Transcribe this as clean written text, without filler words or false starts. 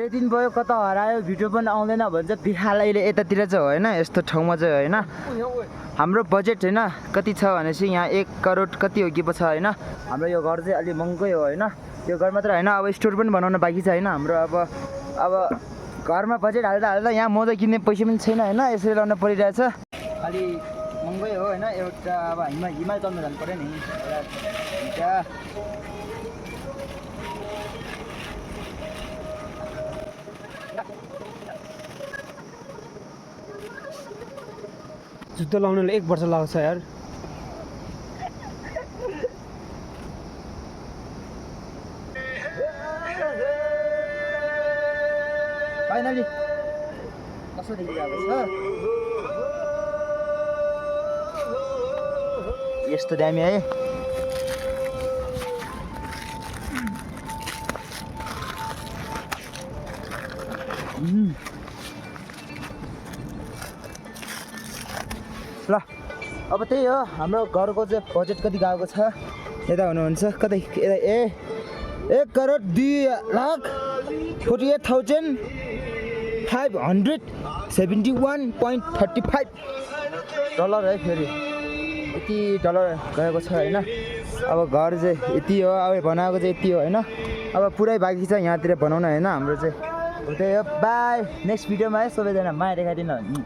धेरै दिन भयो कता हरायो भिडियो पनि आउँदैन भन्छ बिहाल अहिले यतातिर चाहिँ होइन यस्तो ठाउँमा चाहिँ होइन हाम्रो बजेट होइन कति छ भनेपछि यहाँ 1 करोड कति हो कि पो छ होइन हाम्रो यो घर चाहिँ अलि महँगै हो होइन यो घर मात्र होइन अब स्टोर पनि बनाउन बाँकी छ होइन हाम्रो अब घरमा बजेट हाल्दा यहाँ मोजा किन्ने पैसा पनि छैन होइन यसरी लाउन परिरहेछ अलि महँगै हो होइन एउटा अब हिमाल चल्न जानु पऱ्यो नि एउटा जुत्ता लाउनलाई 1 वर्ष लाग्छ यार फाइनली कस्तो देखिरहेको छ यस्तो दामी है ल अब त्यही हो हाम्रो घरको चाहिँ बजेट कति गएको छ यता हुनुहुन्छ कतै यता 1 करोड 2,48,571.35 डलर है फेरि यति डलर गएको छ होइन अब घर चाहिँ यति हो अब बनाएको चाहिँ यति हो होइन अब पुरै बाँकी छ यहाँतिर बनाउन होइन हाम्रो चाहिँ त्यही हो बाई नेक्स्ट भिडियोमा है सबैजना माया देखाइदिनु